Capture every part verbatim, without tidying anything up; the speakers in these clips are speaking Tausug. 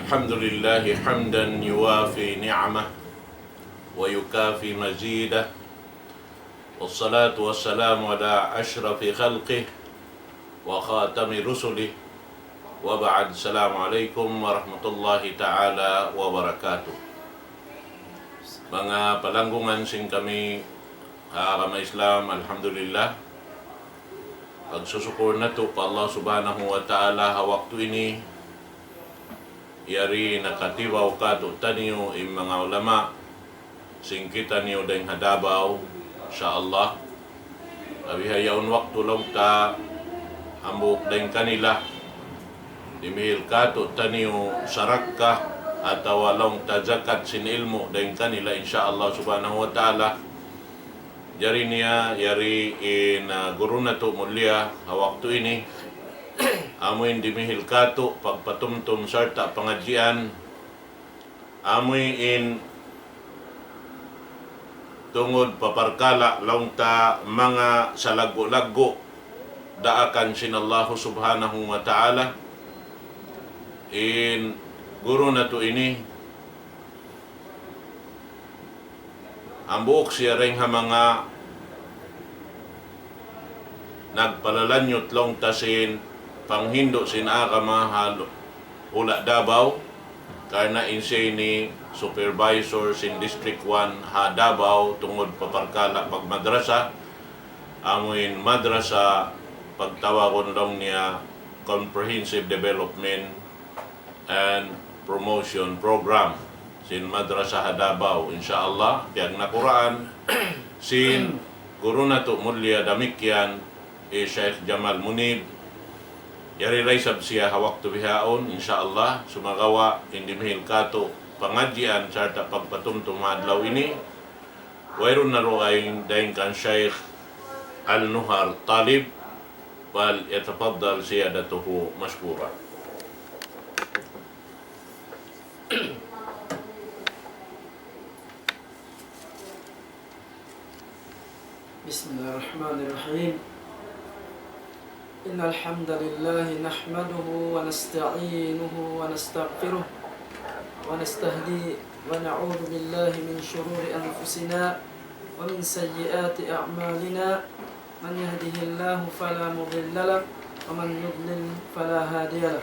الحمد لله حمدا يوافي نعمه ويكافي مزيده، والصلاة والسلام على أشرف خلقه وخاتم رسله وبعد. السلام عليكم ورحمة الله تعالى وبركاته. Manga palanggungan sin kami ha agama Islam, alhamdulillah. Pagsusukur natu' pa Allah Subhanahu wa Ta'ala ha waktu ini, yari nakatibaw kātu'niyu in manga ulama sin kitaniyu dayn ha Davao, insya Allah. Abi ha yaun waktu laung ta hambuuk dayn kanila dimihil kātu'niyu sarakka atawa laung ta zakat sin ilmu' dayn kanila, insya Allah Subhanahu wa Ta'ala. Jari niya, yari in, ah, guru natu' mulia ha waktu ini, amu in dimihil kātu' pagpatumtum sarta' pangadjian, amu in tungud pa parkala' laung ta manga salaggu'-laggu' daakan sin Allahu Subhanahu wa Ta'ala. In guru natu' ini, hambuuk siya dayn ha manga nagpalalanyut laung ta sin panghindu' sin agama ha hula' Davao, karna' in siya ini supervisor sin District one ha Davao tungud pa parkala' pagmadrasa, amu in madrasa pagtawagun laung niya Comprehensive Development and Promotion Program sin Madrasa ha Davao, insya Allah, piyagnakuraan sin guru natu' mulia damikkiyan, eh, Sheikh Jamal Munib. Yari da isab siya ha waktu bihaun, insya Allah, sumagawa' in dimihil kātu' pangadjian sarta' pagpatumtum ha adlaw ini, wayruun na dugaing dayn kan Sheikh Al-Nuhar Talib, فليتفضل سيادته مشكورا. بسم الله الرحمن الرحيم. إن الحمد لله نحمده ونستعينه ونستغفره ونستهديه ونعوذ بالله من شرور أنفسنا ومن سيئات أعمالنا. من يهده الله فلا مضل له ومن يضلل فلا هادي له.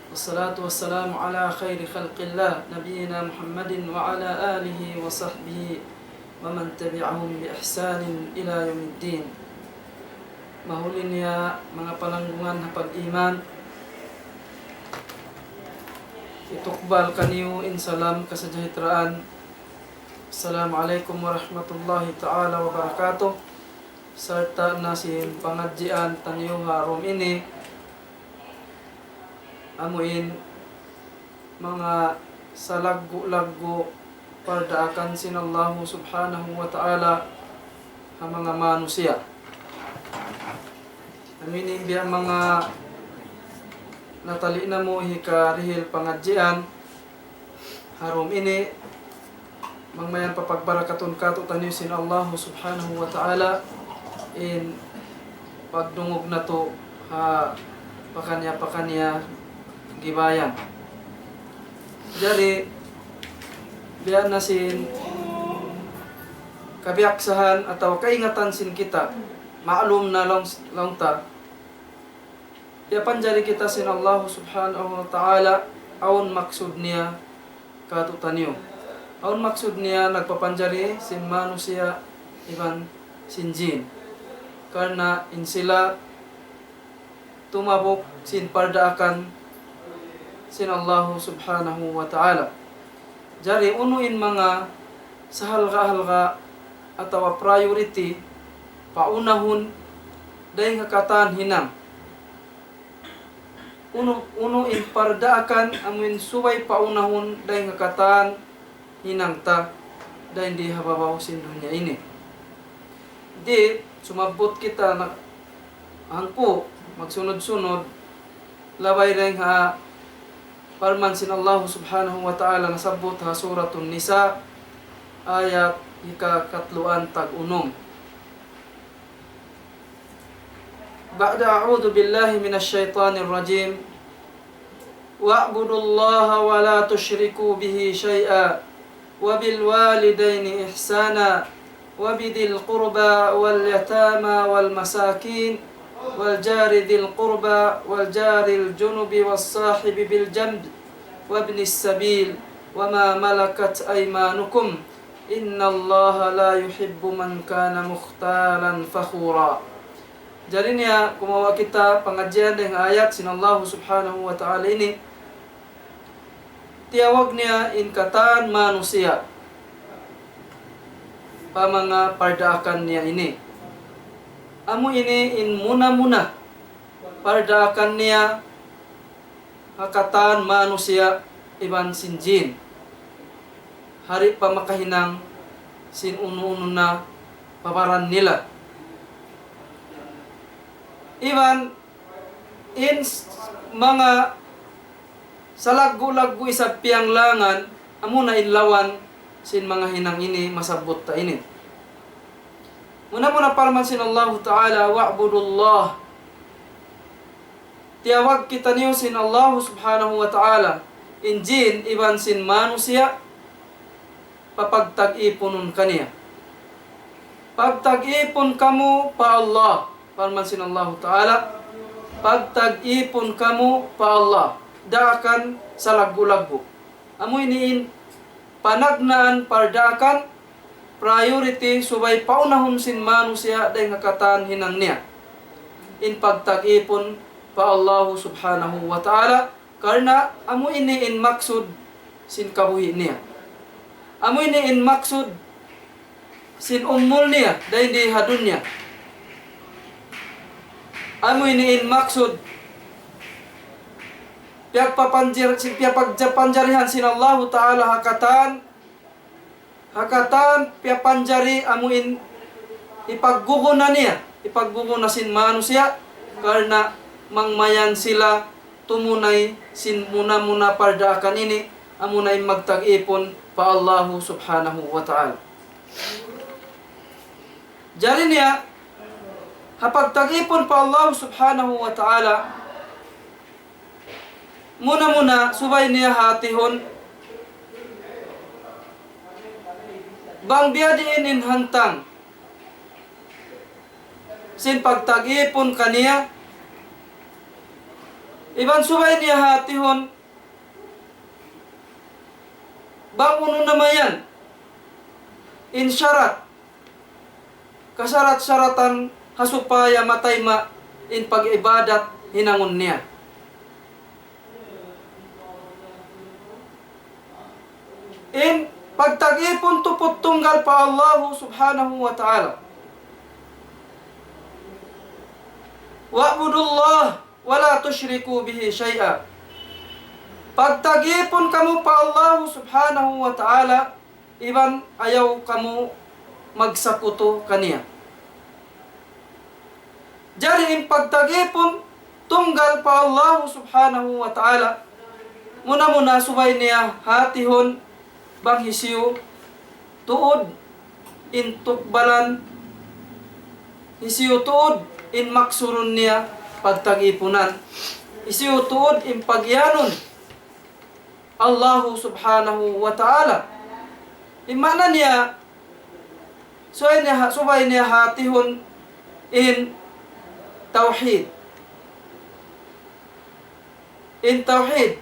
والصلاة والسلام على خير خلق الله نبينا محمد وعلى آله وصحبه ومن تبعهم بإحسان إلى يوم الدين. Mahuli niya manga palanggungan ha pag-iman, itukbal kaniyu in salam kasajahitraan. Assalamu alaykum warahmatullahi ta'ala wabarakatuh. Sarta' na sin pangadjian taniyu ha dum ini, amu in manga salaggu'-laggu' pardaakan sin Allahu Subhanahu wa Ta'ala ha manga manusiya'. Amu ini biya' manga natali' namu' hikarihil pangadjian ha dum ini, mangmayan papagbarakatun kātu'niyu sin Allahu Subhanahu wa Ta'ala in pagdungug natu' ha pakaniya-pakaniya gibayan. Jari, biya' na sin kabiyaksahan atawa kaingatan sin kita, ma'lum na laung, laung ta, piyapanjari kita sin Allahu Subhanahu wa Ta'ala, awn maksud niya kātu'niyu. Awn maksud niya nagpapanjari sin manusiya' iban sin jin. Karna' in sila tumabuk sin pardaakan sin Allahu Subhanahu wa Ta'ala. Jari unu in manga sahalga'-halga' atawa priority paunahun dayn ha katan hinang. Unu, unu in pardaakan amu in subay paunahun dayn ha katan hinang ta dayn di ha babaw sin dunya ini. Di', sumabbut kita na hangpu', magsunud-sunud, labay dayn ha parman sin Allahu Subhanahu wa Ta'ala nasabbut ha Suratun Nisa, ayat hikakatluan tag-unum. بعد أعوذ بالله من الشيطان الرجيم. واعبدوا الله ولا تشركوا به شيئا وبالوالدين إحسانا وبذي القربى واليتامى والمساكين والجار ذي القربى والجار الجنب والصاحب بالجنب وابن السبيل وما ملكت أيمانكم إن الله لا يحب من كان مختالا فخورا. Jari niya, kumawa' kita pangadjian dayn ha ayat sin Allahu Subhanahu wa Ta'ala ini, tiyawag niya in katan manusiya' pa manga pardaakan niya ini. Amu ini in muna-muna pardaakan niya ha katan manusiya' iban sin jin. Di' pa makahinang sin unu-unu na pa baran nila. Iban in s-, manga salaggu'-laggu' isab piyanglangan, amuna in lawan sin manga hinang ini masabbut ta ini. Muna-muna parman sin Allahu Ta'ala, واعبدوا الله. Tiyawag kitaniyu sin Allahu Subhanahu wa Ta'ala, in jin iban sin manusiya', pa pagtag-ipunun kaniya. Pagtag-ipun kamu pa Allah, parman sin Allahu Ta'ala, pagtag-ipun kamu pa Allah, daakan salaggu'-laggu'. Amu ini in panagnaan pardaakan, priority, subay paunahun sin manusiya' dayn ha katan hinang niya in pagtag-ipun pa Allahu Subhanahu wa Ta'ala, karna' amu ini in maksud sin kabuhi' niya. Amu ini in maksud sin umul niya dayn di ha dunya. Amu ini in maksud piyagpapanjir-, sin piyapagja-, panjarihan sin Allahu Ta'ala ha katan, ha katan piyapanjari amu in hipagguguna niya, hipagguguna sin manusiya', karna' mangmayan sila tumunay sin muna-muna pardaakan ini, amuna in magtag-ipun pa Allahu Subhanahu wa Ta'ala. Jari niya, ha pagtag-ipun pa Allahu Subhanahu wa Ta'ala, muna-muna subay niya hatihun bang biyadiin in hantang sin pagtag-ipun kaniya, iban subay niya hatihun bang unu na mayan in sarat, kasarat-saratan ha supaya matayma' in pag-ibadat hinangun niya. In pagtag-ipun tuput tunggal pa Allahu Subhanahu wa Ta'ala. واعبدوا الله ولا تشركوا به شيئا. Pagtag-ipun kamu pa Allahu Subhanahu wa Ta'ala, iban ayaw kamu magsakutu kaniya. Jari in pagtag-ipun tunggal pa Allahu Subhanahu wa Ta'ala, muna-muna subay niya hatihun bang hisiyu tuud in tukbalan, hisiyu tuud in maksurun niya pagtag-ipunan, hisiyu tuud in pagiyanun Allahu Subhanahu wa Ta'ala. In maana niya, subay niya, subay niya hatihun in tawhid. In tawhid,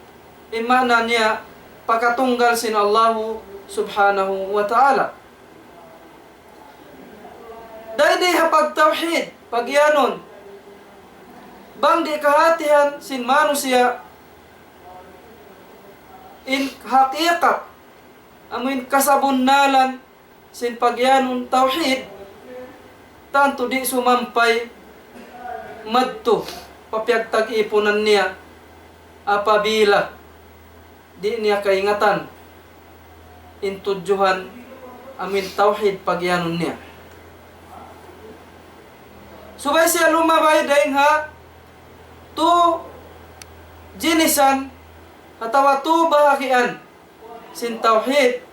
in maana niya pakatunggal sin Allahu Subhanahu wa Ta'ala. Dayn di ha pagtawhid, pagiyanun, bang di' kahatihan sin manusiya' in hakikat, amu in kasabunnalan sin pagiyanun tawhid, tantu di' sumampay madtu pa piyagtag-ipunan niya apabila di' niya kaingatan in tudjuhan amu in tawhid pagiyanun niya. Subay siya lumabay dayn ha tu jinisan atawa tu bahagian sin tawhid.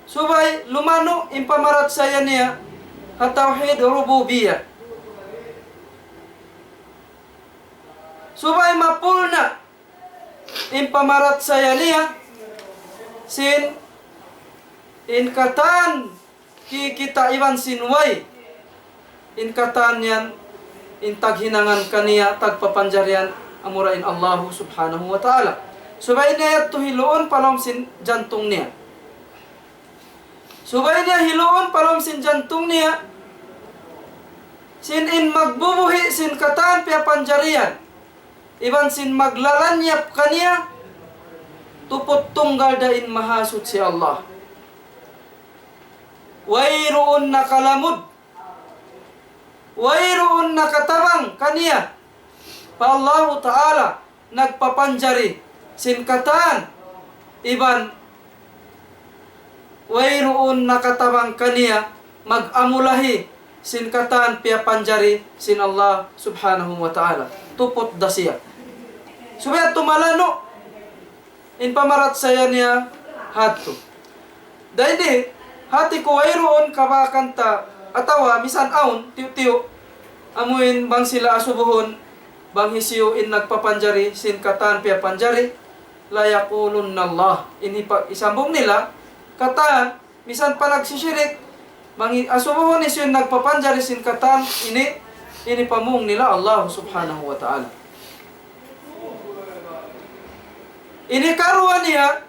Subay lumanu' in pamarachaya niya ha tawhid rububiyah. Subay mapulna' in pamarachaya niya sin in katan kikita' iban sin way, in katan yan in taghinangan kaniya, tagpapanjarihan, amura in Allahu Subhanahu wa Ta'ala. Subay niya yadtu hiluun pa lawm sin jantung niya. Subay niya hiluun pa lawm sin jantung niya, sin in magbubuhi' sin katan piyapanjarihan, iban sin maglalanyap kaniya, tuput tunggal da in Mahasuchi Allah. Wayruun nakalamud, wayruun nakatabang kaniya pa Allahu Ta'ala nagpapanjari sin katan, iban wayruun nakatabang kaniya mag-amulahi sin katan piyapanjari sin Allah Subhanahu wa Ta'ala. Tuput da siya. Subay tumalanu' in pamarachaya niya hadtu. Dayn di, hati ku wayruun kabakan ta, atawa misan awn, tiyu'-tiyu', amuin bang sila asubuhun, bang hisiyu in nagpapanjari sin katan piyapanjari, ليقولن الله. Ini pa, isambung nila, katan, misan pa nagsisirik, bang hi-, asubuhun hisiyu in nagpapanjari sin katan ini, ini pamung nila Allah Subhanahu wa Ta'ala. Ini karuwa niya,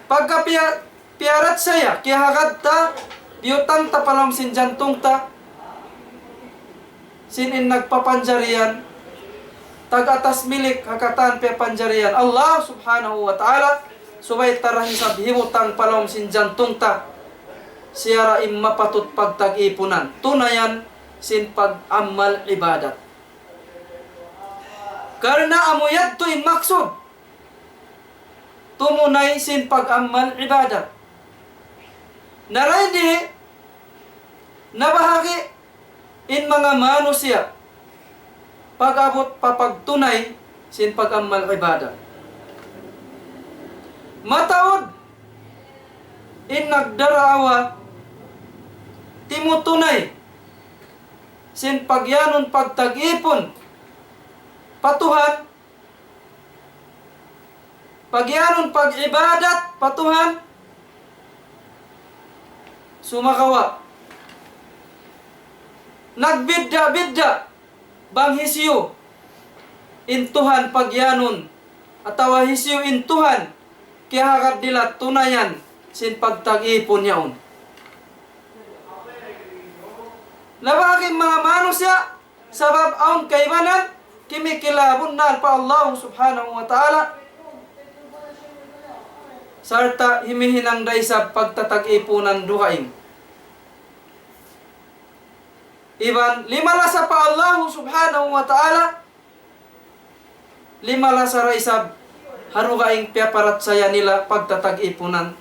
pagka piya-, piyarachaya, kiyahagad ta, biyutang ta pa lawm sin jantung ta, sin in nagpapanjari yan, tag-atas milik ha katan piyapanjari yan, Allah Subhanahu wa Ta'ala, subay ta da isab hibutang pa lawm sin jantung ta, siya ra in mapatut pagtag-ipunan, tunayan sin pag-amal ibadat. Karna' amu yadtu in maksud tumunay sin pag-amal ibadat. Na dayn di, nabahagi' in manga manusiya' pag-abut pa pagtunay sin pag-amal ibadat. Mataud in nagdaraawa timutunay sin pagiyanun pagtag-ipun pa Tuhan, pagiyanun pag-ibadat pa Tuhan, sumagawa' nagbidda'-bidda' bang hisiyu in Tuhan pagiyanun, atawa hisiyu in Tuhan kiyahagad nila tunayan sin pagtag-ipun yaun. Nabahagi' in manga manusiya', sabab awn kaibanan, kimikilabun na pa Allah Subhanahu wa Ta'ala, sarta' himihinang da isab pagtatag-ipunan dugaing. Iban limalasa pa Allah Subhanahu wa Ta'ala, limalasa da isab ha dugaing piyaparachaya nila pagtatag-ipunan,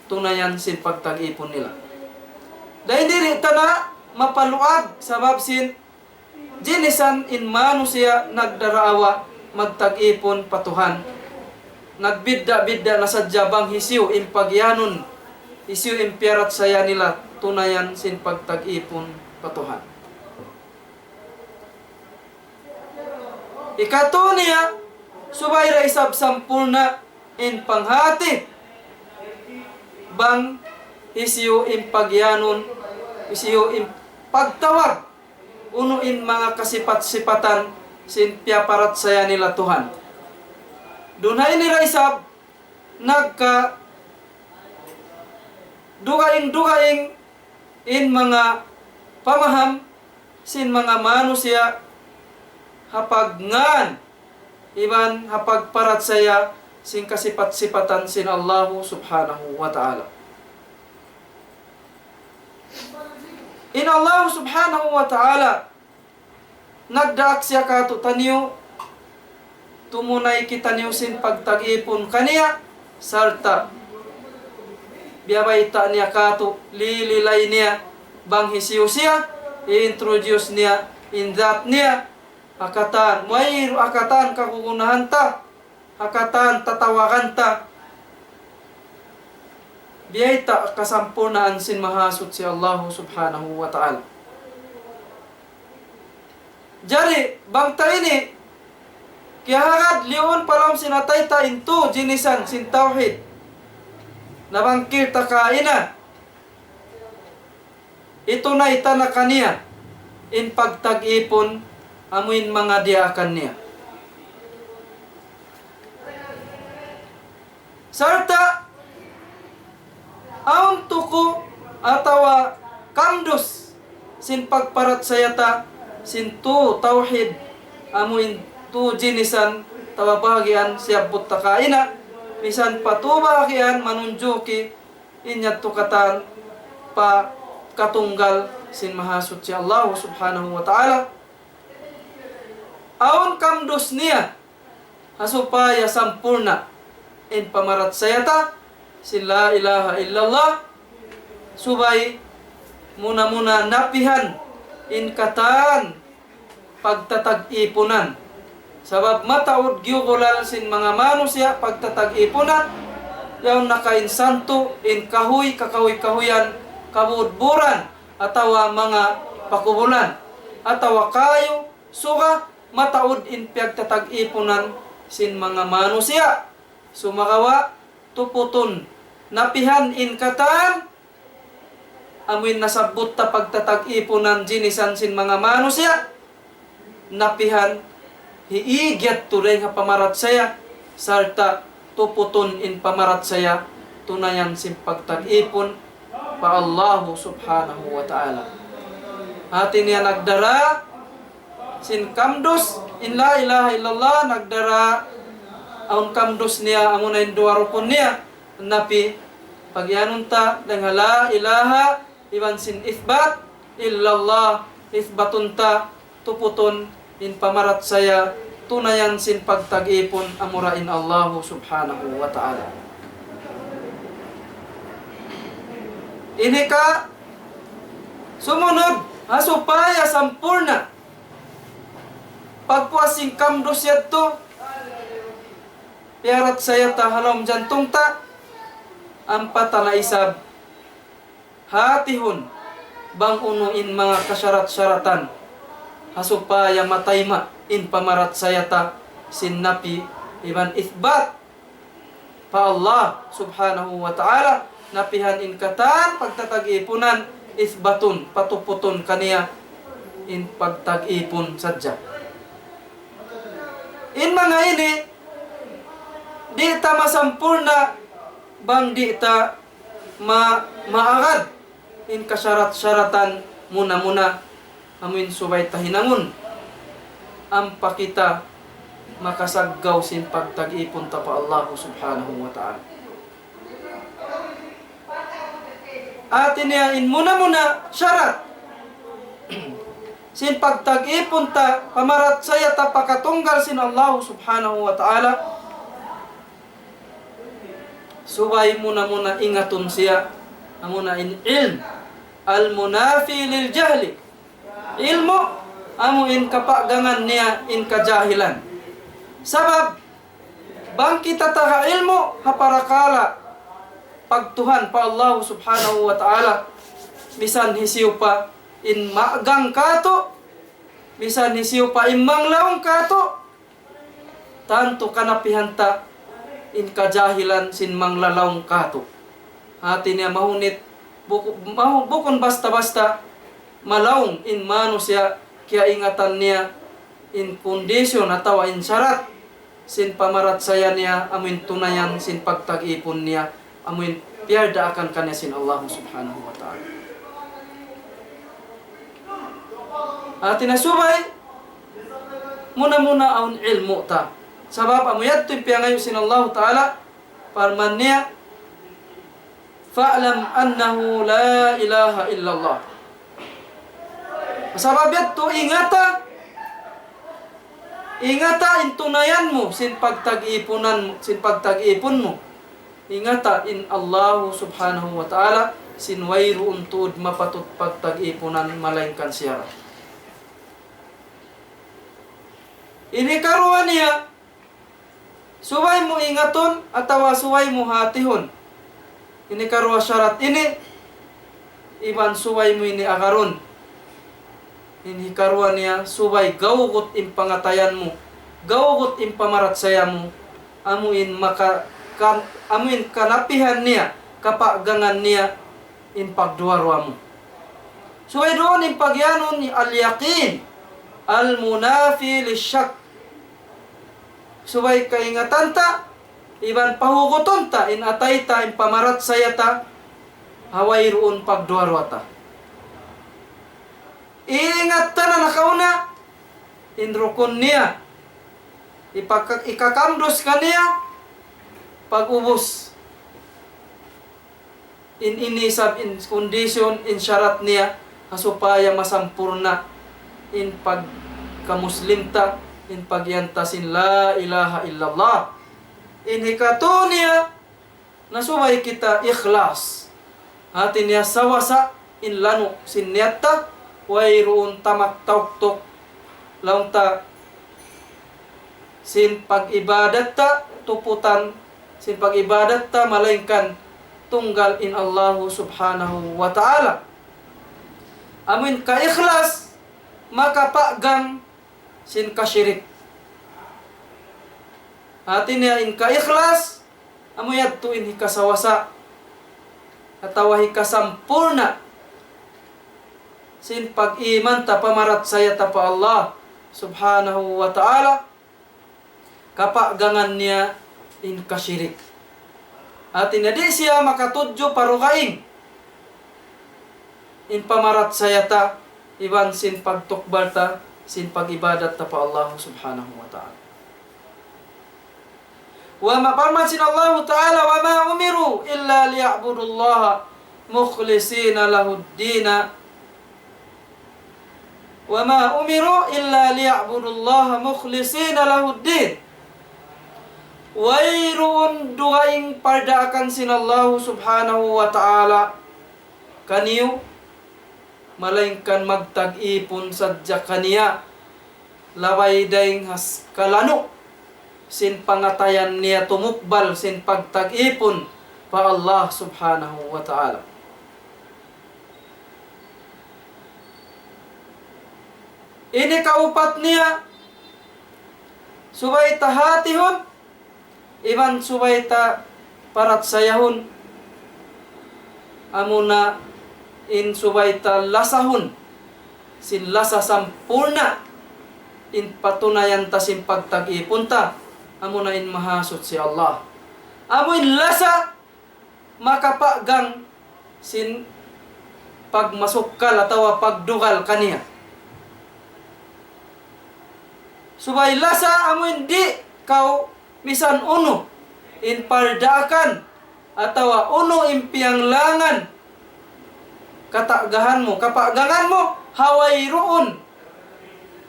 tunayan sin pagtag-ipun nila. Dayn diri ta na mapaluag sabab sin jinisan in manusiya' nagdaraawa magtag-ipun pa Tuhan. Nagbidda'-bidda' na sadja bang hisiyu in pagiyanun, hisiyu in piyarachaya nila tunayan sin pagtag-ipun pa Tuhan. Ikatu niya, subay da isab sampurna' in panghati bang hisiyu in pagiyanun, hisiyu in pagtawag, unu in manga kasipat-sipatan sin piyaparachaya nila Tuhan. Duun ha ini da isab nagka dugaing-dugaing in manga pamaham sin manga manusiya' ha pagngan iban ha pagparachaya sin kasipat-sipatan sin Allahu Subhanahu wa Ta'ala. In Allahu Subhanahu wa Ta'ala nagdaak siya kātu'niyu, tumunay kitaniyu sin pagtag-ipun kaniya, sarta' biyabayta' niya kātu', lililay niya bang hisiyu siya, i-introduce niya in dhat niya, ha katan, wayruun ha katan kagunahan ta, ha katan tatawagan ta, biyayta' kasampurnaan sin Mahasuchi Allahu Subhanahu wa Ta'ala. Jari, bang ta ini Kiyahagad liun pa lawm sin atay ta in tū jinisan sin tawhid. Nabangkil ta kaina. Hitunay ta na kaniya in pagtag-ipun amuin manga diyaakan niya. Sarta' awn tuku' atawa kamdus sin pagparachaya ta sin tū tawhid, amuin tū jinisan atawa bahagian siyabbut ta kaina, misan pa tū bahagian manunjuki in yadtu katan pa katunggal sin Mahasuchi Allah Subhanahu wa Ta'ala. Awn kamdus niya ha supaya sampurna' in pamarachaya ta sin la ilaha illallah, subay muna-muna napihan in katan pagtatag-ipunan. Sabab mataud giyugulal sin manga manusiya' pagtatag-ipunan, yaun na ka in santu, in kahuy, kakahuy-kahuyan, kabudburan, atawa manga pakubulan, atawa kayu, suga, mataud in piyagtatag-ipunan sin manga manusiya'. Sumagawa', tuputun, napihan in katan, amuin nasabbut ta pagtatag-ipunan jinisan sin manga manusiya', napihan, hiigyat tu dayng ha pamarachaya, sarta' tuputun in pamarachaya, tunayan sin pagtag-ipun pa Allahu Subhanahu wa Ta'ala. Hati niya nagdara sin kamdus in la ilaha illallah, nagdara awn kamdus niya amuna in duwa rukun niya, napi pagiyanun ta dayng ha la ilaha iban sin ithbat illallah, ithbatun ta, tuputun in pamarachaya, tunayan sin pagtag-ipun amura in Allahu Subhanahu wa Ta'ala. Ini ka sumunud, ha supaya sampurna' pagpuas sin kamdus yadtu, piyarachaya ta ha lawm jantung ta, ampa ta na isab hatihun bang unu in manga kasharat-sharatan ha supaya matayma' in pamarachaya ta sin napi iban ithbat pa Allah Subhanahu wa Ta'ala, napihan in katan pagtatag-ipunan, ithbatun, patuputun kaniya in pagtag-ipun sadja. In manga ini, di' ta masampurna' bang di' ta ma-, maagad in kasharat-sharatan muna-muna, amuin subay ta hinangun ampa kita makasaggaw sin pagtag-ipun ta pa Allahu Subhanahu wa Ta'ala. Hati niya in muna-muna sharat sin pagtag-ipun ta, pamarachaya ta pa katunggal sin Allahu Subhanahu wa Ta'ala, subay muna-muna ingatun siya, amuna in ilm, al-munafi lil jahli. Ilmu', amu in kapagangan niya in kajahilan. Sabab, bang kita taga ilmu', ha parakala' pagtuhan pa Allah Subhanahu wa Ta'ala, misan hisiyu pa in maagang katu', misan hisiyu pa in manglaung katu', tantu kanapihan ta in kajahilan sin manglalaung katu'. Hati niya mahunit, buku-, mahu-, bukun basta-basta malaung in manusiya', kiyaingatan niya in kondisyon atawa in sharat sin pamarachaya niya, amuin tunayan sin pagtag-ipun niya, amuin piyardaakan kaniya sin Allah Subhanahu wa Ta'ala. Hati niya subay, muna-muna awn ilmu' ta. Sabab amu yadtu in piyangayu' sin Allahu Ta'ala, parman niya, فاعلم أنه لا إله إلا الله. Sabab yadtu ingata, ingata in tunayan mu, sin pagtag-ipunan, sin pagtag-ipun mu. Ingata in Allahu Subhanahu wa Ta'ala, sin wayruun tuud mapatut pagtag-ipunan malaingkan siya ra. Ini karuwa niya, subay mu ingatun atawa subay mu hatihun. Ini karuwa sharat ini, iban subay mu ini agarun. Ini karuwa niya, subay gawgut in pangatayan mu. gawgut in pamarachaya mu, amu in maka-, kan-, amu in kanapihan niya, kapagangan niya, in pagduwa-ruwa mu. Subay duun in pagiyanun al-yaqin, al-munafi lish-shak. Subay kaingatan ta, iban pahugutun ta, in atay ta, in pamarachaya ta, ha wayruun pagduwa-ruwa ta. Iingat ta na nakauna, in rukun niya, ipaka-, ikakamdus kaniya, pag-ubus. In ini isab in condition, in sharat niya, ha supaya masampurna' in pagkamuslim ta, in pagiyan ta sin la ilaha illallah. In hikatu niya, na subay kita ikhlas. Hati niya sawasa in lanu' sin niyat ta, wayruun tamak tauktuk, laung ta sin pag-ibadat ta, tuputan sin pag-ibadat ta, malaingkan tunggal in Allahu Subhanahu wa Ta'ala. Amu in kaikhlas, makapagang sin kashirik. Hati niya in kaikhlas, amu yadtu in hikasawasa, atawa hikasampurna', sin pag-iman ta, pamarachaya ta pa Allah Subhanahu wa Ta'ala, kapagangan niya in kashirik. Hati niya di' siya makatudju pa dugaing in pamarachaya ta, iban sin pagtukbal ta, sin pag-ibadat ta pa Allah Subhanahu wa Ta'ala. Wa ma-, parman sin Allahu Ta'ala, وما أمروا إلا ليعبدوا الله مخلصين له الدين وما أمروا إلا ليعبدوا الله مخلصين له الدين. Wayruun dugaing pardaakan sin Allahu Subhanahu wa Ta'ala kaniyu, malaingkan magtag-ipun sadja kaniya, labay dayng ha s-, kalanu' sin pangatayan niya tumukbal sin pagtag-ipun pa Allah Subhanahu wa Ta'ala. Ini kaupat niya, subay ta hatihun, iban subay ta parachayahun, amuna in subay ta lasahun, sin lasa sampurna', in patunayan ta sin pagtag-ipun ta, amuna in Mahasuchi Allah. Amu in lasa makapagang sin pagmasukkal atawa pagdugal kaniya. Subay lasa amu in di' kaw misan unu in pardaakan atawa unu in piyanglangan katagahan mu, kapagangan mu, ha wayruun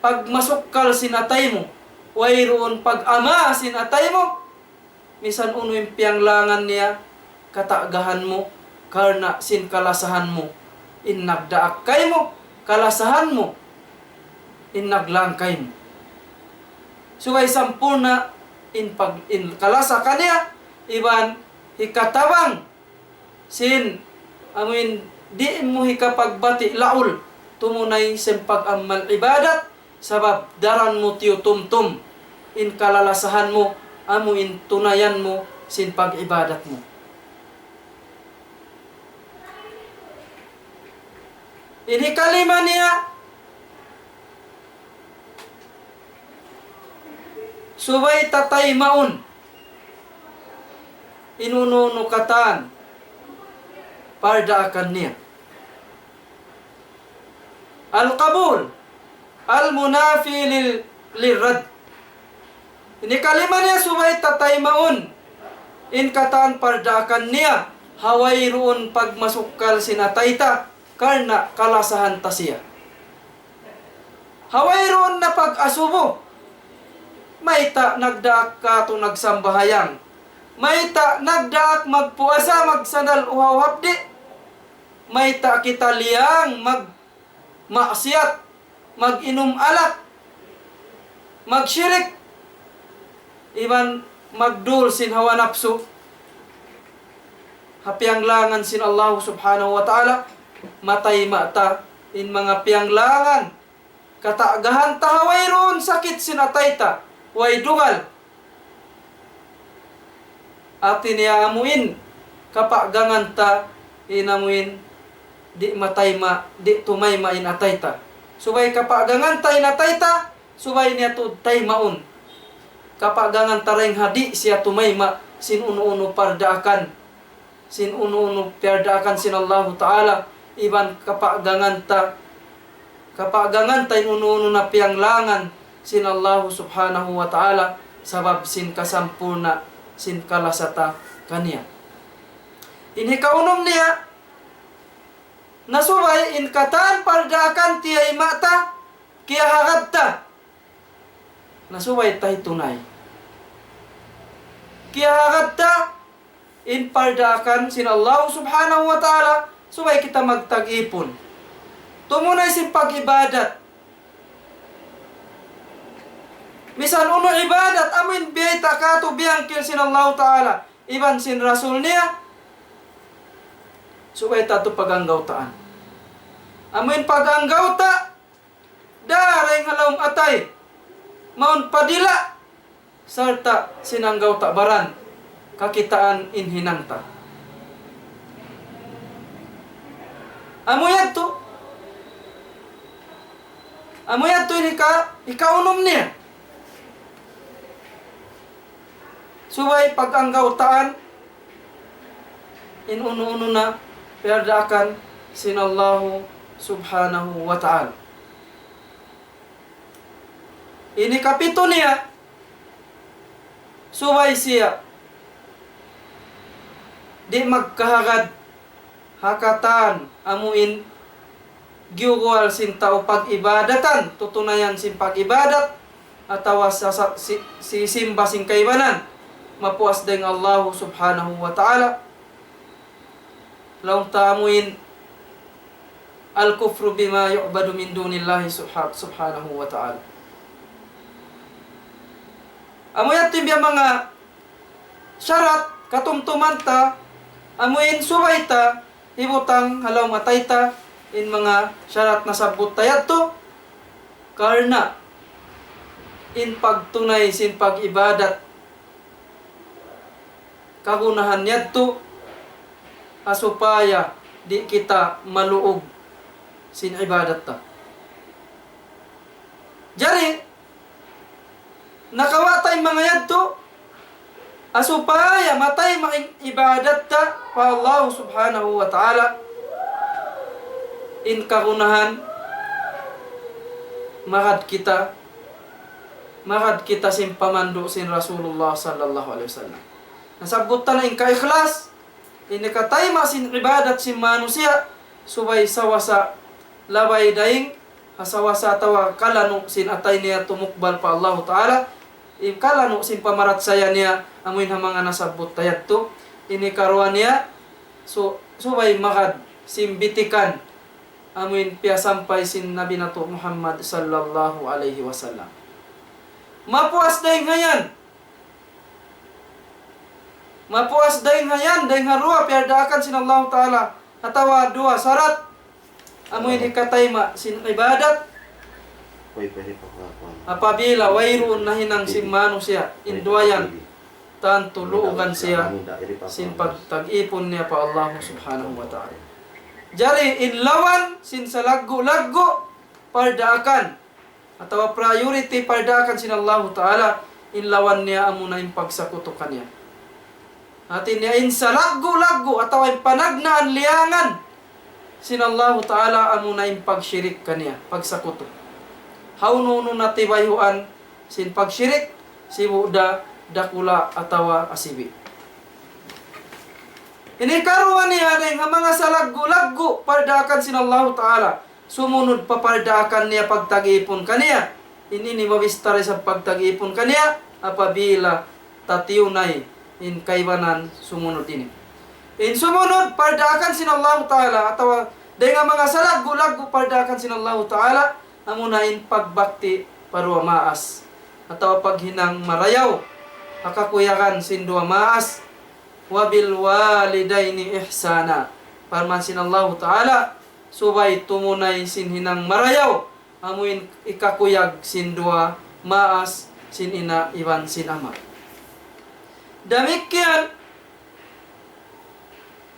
pagmasukkal sin atay mu, wayruun pag-ama sin atay mu, misan unu in piyanglangan niya, katagahan mu, karna' sin kalasahan mu in nagdaak kaymu, kalasahan mu in naglang kaymu. Subay sampurna' in pag-, in kalasa kaniya, iban hikatabang sin, amuin di' mu hikapagbati' laul, tumunay sin pag-amal ibadat, sabab daran mu tiyutumtum in kalalasahan mu, amuin tunayan mu sin pag-ibadat mu. In hikalima niya, subay ta taymaun in unu-unu katan pardaakan niya. Al-qabul, al-munafi lil, lirad. In hikalima niya subay ta taymaun in katan pardaakan niya, ha wayruun pagmasukkal sin atay ta, karna' kalasahan ta siya. Ha wayruun na pag-asubu, mayta' nagdaak katu' nagsambahayang, mayta' nagdaak magpuasa, magsandal uhaw hapdi', mayta' kita liyang magmaksiyat, mag-inum alak, magshirik, iban magdul sin hawa napsu, ha piyanglangan sin Allah Subhanahu wa Ta'ala, matayma' ta in manga piyanglangan, katagahan ta ha wayruun sakit sin atay ta, way dugal. Hati niya amuin, kapagangan ta in amuin, di' matayma', di' tumayma' in atay ta. Subay kapagangan ta in atay ta, subay niya tuud taymaun. Kapagangan ta dayn ha di' siya tumayma' sin unu-unu pardaakan, sin unu-unu piyardaakan sin Allahu Ta'ala, iban kapagangan ta, kapagangan ta in unu-unu na piyanglangan sin Allahu Subhanahu wa Ta'ala, sabab sin kasampurna' sin kalasa ta kaniya. In hikaunum niya, na subay in katan pardaakan tiyayma' ta, kiyahagad ta. Na subay ta hitunay. Kiyahagad ta in pardaakan sin Allah Subhanahu wa Ta'ala, subay kita magtag-ipun. Tumunay sin pag-ibadat. Misan unu ibadat, amuin biyayta' katu' biyangkil sin Allah Ta'ala, iban sin Rasul niya, subay ta tu paganggawtaan. Amuin paganggawta', dayn ha lawm atay, mawn pa dila', sarta' sin anggawta' baran, kakitaan in hinang ta. Amu yadtu, amu yadtu in hika-, hikaunum niya. Subay pag-anggawtaan in unu-unu na piyardaakan sin Allahu Subhanahu wa Ta'ala. In hikapitu niya, subay siya di' magkahagad ha katan amuin giyuguwal sin tau pag-ibadatan, tutunayan sin pag-ibadat, atawa sa, sa, si, sisimba sin kaibanan, mapuas dayn Allah Subhanahu wa Ta'ala. Laung ta amuin الكفر بما يعبد من دون الله سبحا-، سبحانه وتعالى. Amu yadtu in biya' manga sharat katumtuman ta, amuin subay ta hibutang ha lawm atay ta in manga sharat nasabbut ta yadtu, karna' in pagtunay sin pag-ibadat kagunahan yadtu, ha supaya di' kita maluug sin ibadat ta. Jari, nakawa' ta in manga yadtu, ha supaya matayma' in ibadat ta pa Allah Subhanahu wa Ta'ala, in kagunahan, magad kita, magad kita sin pamandu' sin Rasulullah sallallahu alayhi wasallam. Nasabbut ta na in kaikhlas, in hikatayma' sin ibadat sin manusiya', subay sawasa labay dayn ha sawasa atawa kalanu' sin atay niya tumukbal pa Allahu Ta'ala, in kalanu' sin pamarachaya niya amuin ha manga nasabbut ta yadtu, in hikaruwa niya, su-, subay magad sin bitikan amuin piyasampay sin Nabi natu' Muhammad sallallahu alayhi wasallam. Mapuas dayn ha yan, mapuas dayn ha yan, dayn ha duwa piyardaakan sin Allahu Ta'ala, atawa duwa sharat, amuin hikatayma' sin ibadat, apabila wayruun nahinang sin manusiya' in duwa yan, tantu luugan siya sin pagtag-ipun niya pa Allah Subhanahu wa Ta'ala. Jari in lawan sin salaggu'-laggu' pardaakan atawa priority pardaakan sin Allahu Ta'ala, in lawan niya amuna in pagsakutu kaniya. Hati niya in salaggu'-laggu' atawa in panagnaan liyangan sin Allahu Ta'ala amuna in pagshirik kaniya, pagsakutu. Hawnu-hawnu na tibayhuan sin pagshirik, sibu' da dakula' atawa asibi'. In hikaruwa niya dayn ha manga salaggu'-laggu' pardaakan sin Allahu Ta'ala, sumunud pa pardaakan niya pagtag-ipun kaniya. In ini mabistar isab pagtag-ipun kaniya apabila tiyunay in kaibanan sumunud ini. In sumunud pardaakan sin Allahu Ta'ala atawa dayn ha manga salaggu'-laggu' pardaakan sin Allahu Ta'ala, amuna in pagbakti pa duwa maas atawa paghinang marayaw ha kakuyagan sin duwa maas. وبالوالدين إحسانا. Parman sin Allahu Ta'ala, subay tumunay sin hinang marayaw amuin hikakuyag sin duwa maas, sin ina' iban sin ama'. Damikkiyan,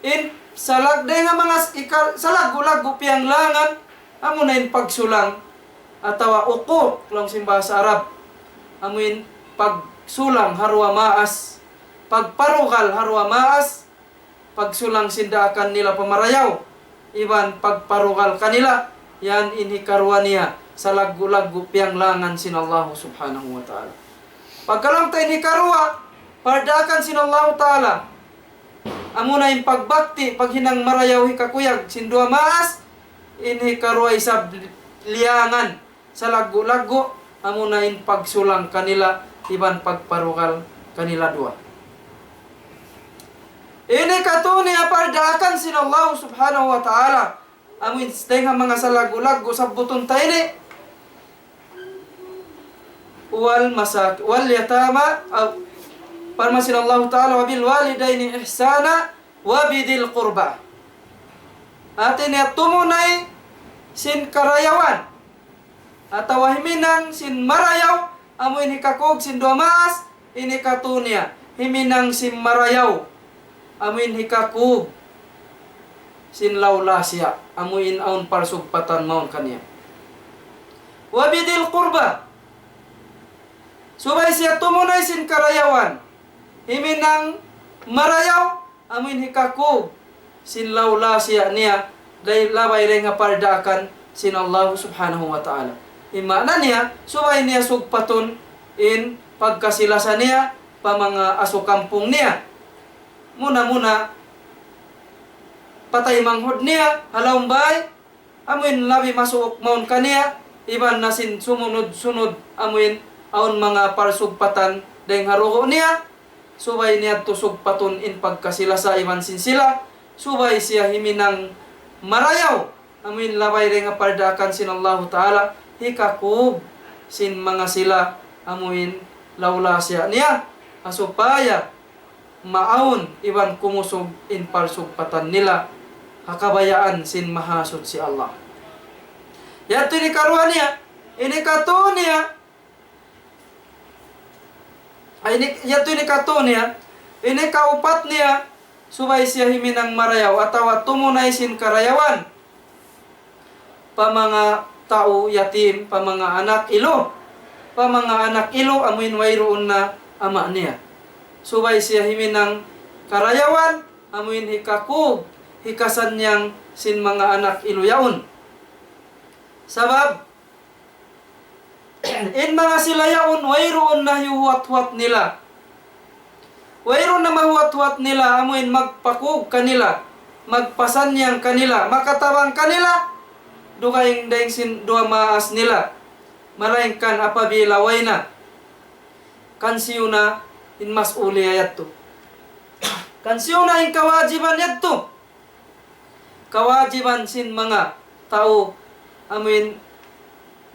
in salag-, dayn ha manga s-, ika-, salaggu'-laggu' piyanglangan, amuna in pagsulang, atawa uquq, laung sin bahasa Arab. Amuin pagsulang ha duwa maas, pagparugal ha duwa maas, pagsulang sin daakan nila pa marayaw, iban pagparugal kanila, yan in hikaruwa niya salaggu'-laggu' piyanglangan sin Allahu Subhanahu wa Ta'ala. Pagka laung ta in hikaruwa, pardaakan sin Allahu Ta'ala, amuna in pagbakti, paghinang marayaw hikakuyag sin duwa maas, in hikaruwa isab liyangan salaggu'-laggu', amuna in pagsulang kanila iban pagparugal kanila duwa. Ini katu' niya pardaakan sin Allah Subhanahu wa Ta'ala, amuin dayn ha manga salaggu'-laggu' sabbutun ta ini. Wal masak-, wal yatama, aw, parman sin Allah Ta'ala, "Wa bil walidayni ihsana, wa bidhil qurba." Hati niya tumunay sin karayawan, atawa himinang sin marayaw, amuin hikakuyag sin duwa maas, ini katu' niya, himinang sin marayaw, amuin hikakuyag sin lawlasiya, amuin awn parsugpatan mawn kaniya. Wa bidhil qurba, subay siya tumunay sin karayawan, himinang marayaw, amuin hikakuyag sin lawlasiya niya, day labay dayn ha pardaakan sin Allah Subhanahu wa Ta'ala. In maana niya, subay niya sugpatun in pagkasi-lasa niya pa manga asu kampung niya. Muna-muna, pa taymanghud niya, ha lawm bay, amuin labi masuuk mawn kaniya, iban na sin sumunud-sunud, amuin awn manga parsugpatan dayn ha dugu' niya, subay niya tu sugpatun in pagkasi-lasa iban sin sila, subay siya himinang marayaw, amuin labay dayn ha pardaakan sin Allahu Ta'ala, hikakuyag sin manga sila, amuin lawlasiya niya, ha supaya maawn iban kumusug in parsugpatan nila ha kabayaan sin Mahasuchi Allah. Yadtu ini karuwa niya, ini katu' niya, ay, ini, yadtu ini katu' niya, ini kaupat niya, subay siya himinang marayaw atawa tumunay sin karayawan pa manga tau yatim, pa manga anak ilu, pa manga anak ilu amuin wayruun na ama' niya. Subay siya himinang karayawan, amuin hikakuyag, hikasannyang sin manga anak ilu yaun. Sabab, in manga sila yaun wayruun na hiyuhuwat-huwat nila. Wayruun na mahuwat-huwat nila, amuin magpakuyag kanila, magpasannyang kanila, makatabang kanila, dugaing dayn sin duwa maas nila. Malaingkan apabila way na, kansiyu na in mas'uliya yadtu. Kansiyu na in kawajiban yadtu. Kawajiban sin manga tau amuin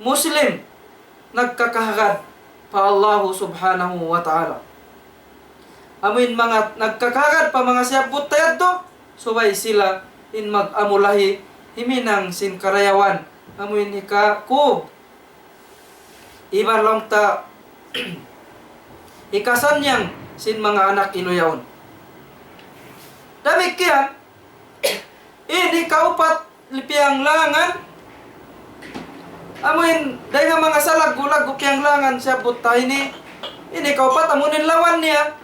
Muslim nagkakahagad pa Allahu Subhanahu wa Ta'ala. Amuin manga nagkakahagad pa manga siyabbut ta yadtu, subay sila in mag-amulahi himinang sin karayawan, amuin hikakuyag iban laung ta hikasannyang sin manga anak ilu yaun. Damikkiyan, ini kaupat piyanglangan, amuin dayn ha manga salaggu'-laggu' piyanglangan siyabbut ta ini, ini kaupat amuin lawan niya.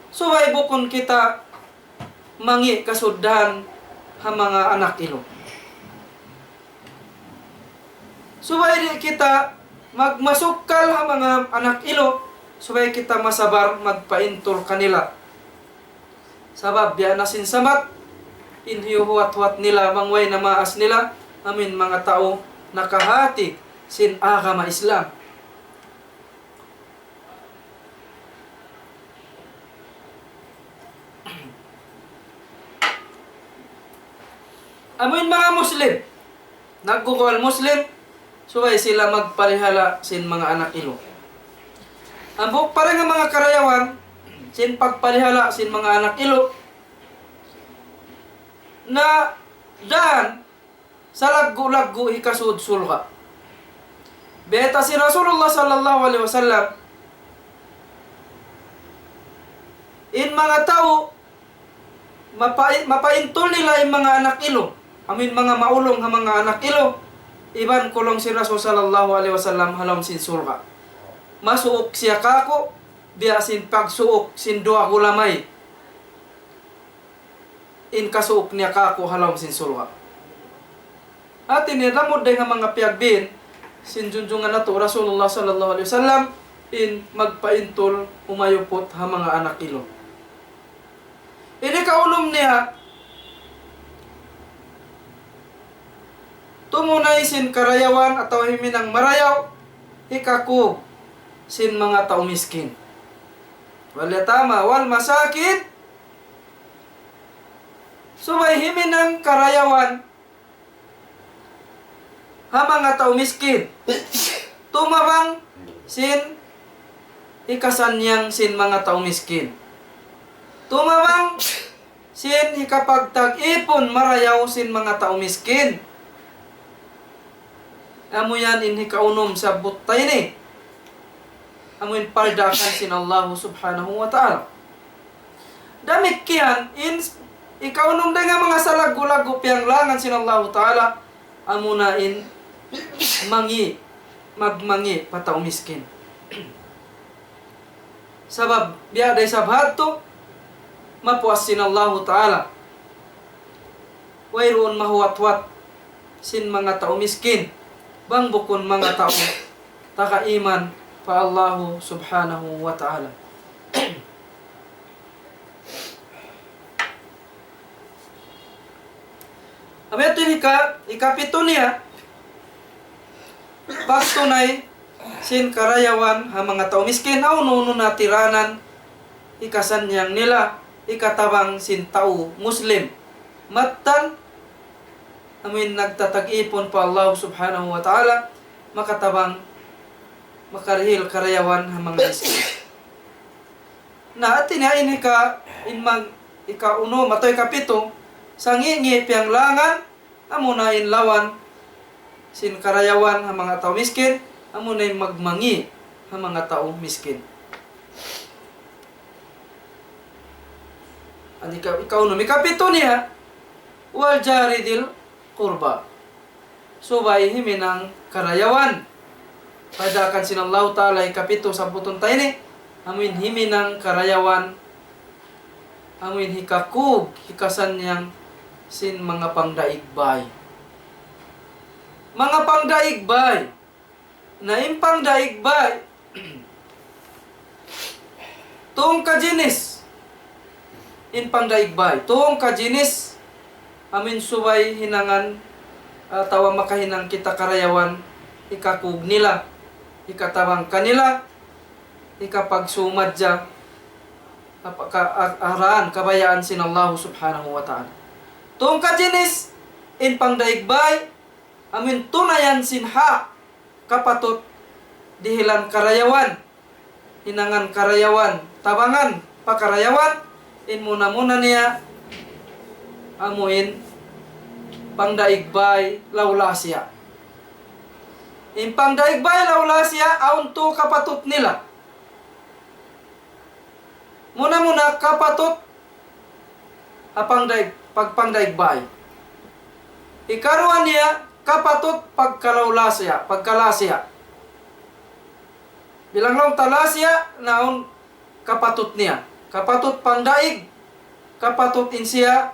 Subay bukun kita mangi' kasuddahan ha manga anak ilu. Subay di' kita magmasukkal ha manga anak ilu, subay kita masabar magpaintul kanila. Sabab biya' na sin samat, in hiyuhuwat-huwat nila bang way na maas nila, amuin manga tau nakahati sin agama Islam. Amuin manga Muslim, nagkukuwal Muslim, subay sila magpalihala' sin manga anak ilu. Hambuuk pa dayn ha manga karayawan sin pagpalihala' sin manga anak ilu, na daan salaggu'-laggu' hikasud surga'. Bayta' sin Rasulullah sallallahu alayhi wasallam, in manga tau, mapa-, mapaintul nila in manga anak ilu, amu in manga maulung ha manga anak ilu, iban ku laung sin Rasul sallallahu alayhi wasallam ha lawm sin surga'. Masuuk siya kāku', biya' sin pagsuuk sin duwa gulamay in kasuuk niya kāku' ha lawm sin surga'. Hāti niya lamud dayn ha manga piyagbin sin junjungan natu' Rasulullah sallallahu alayhi wasallam in magpaintul umayuput ha manga anak ilu. Ini kaunum niya, tumunay sin karayawan atawa himinang marayaw, hikakug sin manga tau miskin. واليتامى والمساكين, subay himinang karayawan ha manga tau miskin. Tumabang sin hikasannyang sin manga tau miskin. Tumabang sin hikapagtag-ipun marayaw sin manga tau miskin. Amu yan in hikaunum sabbut ta ini. Amu in pardaakan sin Allahu subhanahu wa ta'ala. Damikkiyan in ikaunum dayn ha manga salaggu'-laggu' piyanglangan sin Allahu ta'ala, amuna in mangi', magmangi' pa tau miskin. Sabab, biya' da isab hadtu, mapuas sin Allahu ta'ala. Wayruun mahuwat-huwat sin manga tau miskin, bang bukun manga tau taga iman pa Allahu subhanahu wa ta'ala. Amu yadtu in hika-, hikapitu niya, pagtunay sin karayawan ha manga tau miskin, awn unu-unu na tiranan, hikasannyang nila, hikatabang sin tau Muslim. Mattan, amu in nagtatag-ipun pa Allah subhanahu wa ta'ala, makatabang, makarihil karayawan ha manga miskin. Na, hāti niya in hika-, in mag-, hikaunum atawa hikapitu, sangi'-ngi' piyanglangan, amuna in lawan sin karayawan ha manga tau miskin, amuna in magmangi' ha manga tau miskin. Ini hika-, hikaunum, hikapitu niya, والجار ذي القربى. Subay himinang karayawan. Pardaakan sin Allahu ta'ala hikapitu sabbutun ta ini, amu in himinang karayawan, amu in hikakug, hikasannyang sin manga pangdaig bay. Manga pangdaig bay. Na in pangdaig bay, tungka jinis in pangdaig bay. Tungka jinis, amu in subay hinangan, atawa makahinang kita karayawan, hikakug nila, hikatabang kanila, hikapagsumadja, apa ka-, a-, aran kabayaan sin Allah subhanahu wa ta'ala. Tungka jinis in pangdaig bay, amu in tunayan sin hak kapatut dihilan karayawan, hinangan karayawan, tabangan pa karayawan, in muna-muna niya, amu in pangdaig bay law lasiya. In pangdaig bay law lasiya, awn tū kapatut nila. Muna-muna kapatut ha pangdaig, pagpangdaig bay. Hikaruwa niya, kapatut pagkalaw lasiya, pagkalasiya. Bilang laung ta lasiya, na awn kapatut niya. Kapatut pangdaig, kapatut in siya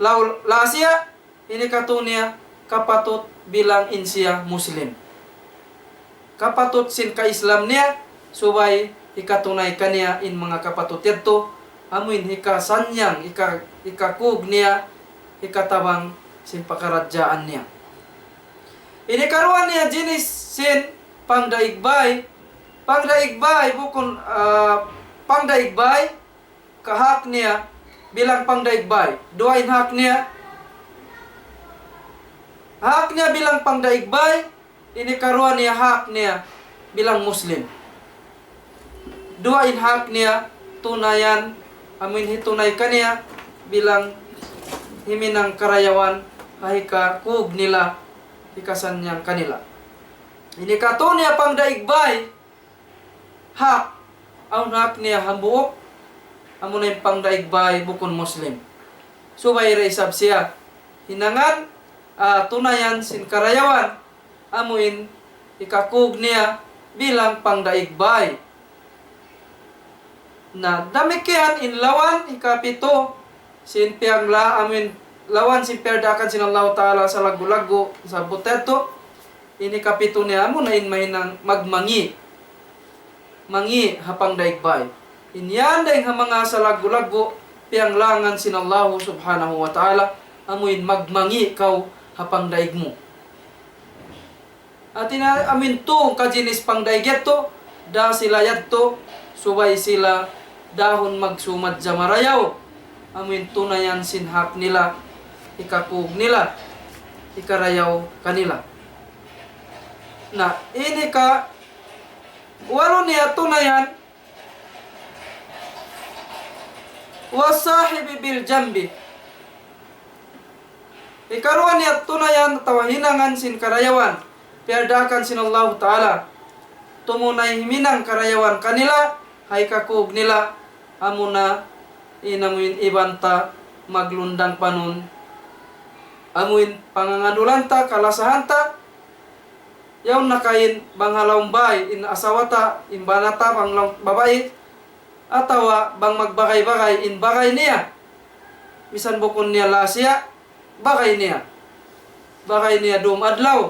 law lasiya, ini katu' niya kapatut bilang in siya Muslim. Kapatut sin ka-Islam niya, subay hikatunay kaniya in manga kapatut yadtu, amu in hikasannyang, hika-, hikakug niya, hikatabang sin pakaradjaan niya. Ini karuwa niya jinis sin pangdaig bay, pangdaig bay bukun, ah, pangdaig bay, kahak niya bilang pangdaig bay. Duwa in hak niya. Hak niya bilang pangdaig bay, ini karuwa niya hak niya bilang Muslim. Duwa in hak niya tunayan, amu in hitunay kaniya bilang himinang karayawan ha hikakug nila, hikasannyang kanila. Ini katu' niya pangdaig bay, hak, awn hak niya hambuuk, amuna in pangdaig bay bukun Muslim. Subay da isab siya hinangan, ah, tunayan sin karayawan, amuin hikakug niya bilang pangdaig bay. Na damikkiyan in lawan hikapitu sin piyangla-, amuin lawan sin piyardaakan sin Allahu Ta'ala salaggu'-laggu' sabbut yadtu. Ini kapitu niya amuna in mahinang magmangi'. Mangi' ha pangdaig bay. In yan dayn ha manga salaggu'-laggu' piyanglangan sin Allahu Subhanahu wa Ta'ala, amuin magmangi' kaw ha pangdaig mu. Hati niya amuin tū kajinis pangdaig yadtu, da sila yadtu, subay sila dahun magsumadja marayaw. Amuin tunayan sin hak nila, hikakug nila, hikarayaw kanila. Na, ini ka, walu niya tunayan, والصاحب بالجنب. Hikaruwa niya tunayan atawa hinangan sin karayawan, piyardaakan sin Allahu Ta'ala. Tumunay himinang karayawan kanila, ha hikakug nila, amuna in amuin iban ta maglundang panun, amuin pangangadulan ta, kalasahan ta, yaun na kain bang ha lawm bay in asawa ta, in bana ta, bang laung babai, atawa bang magbagay-bagay in bagay niya. Misan bukun niya lasiya, bagay niya. Bagay niya dum adlaw.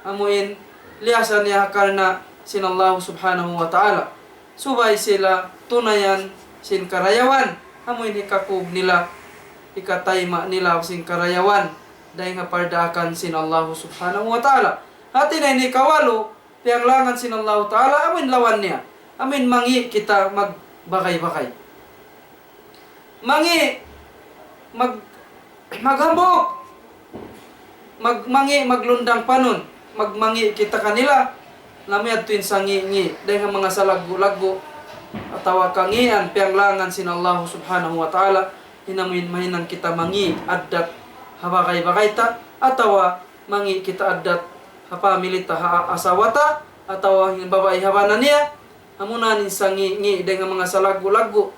Amuin liyasa niya karna' sin Allah Subhanahu wa Ta'ala. Subay sila tunayan sin karayawan. Amuin hikakug nila, hikatayma' nila sin karayawan dayn ha pardaakan sin Allah Subhanahu wa Ta'ala. Hati niya ini kawalu, piyanglangan sin Allahu Ta'ala, amuin lawan niya. Amuin mangi' kita magbagay-bagay. Mangi', mag-, maghambuuk. Mag-, mangi', maglundang panun. Magmangi' kita kanila. Lamu yadtu in sangi'-ngi'. Dayn ha manga salaggu'-laggu'. Atawa kangian, piyanglangan sin Allahu Subhanahu wa Ta'ala. In amuin mahinang kita mangi' addat ha bagay-bagay ta. Atawa mangi' kita addat ha pamili ta, ha asawa ta, atawa in babai ha bana niya, amuna in sangi'-ngi' dayn ha manga salaggu'-laggu'.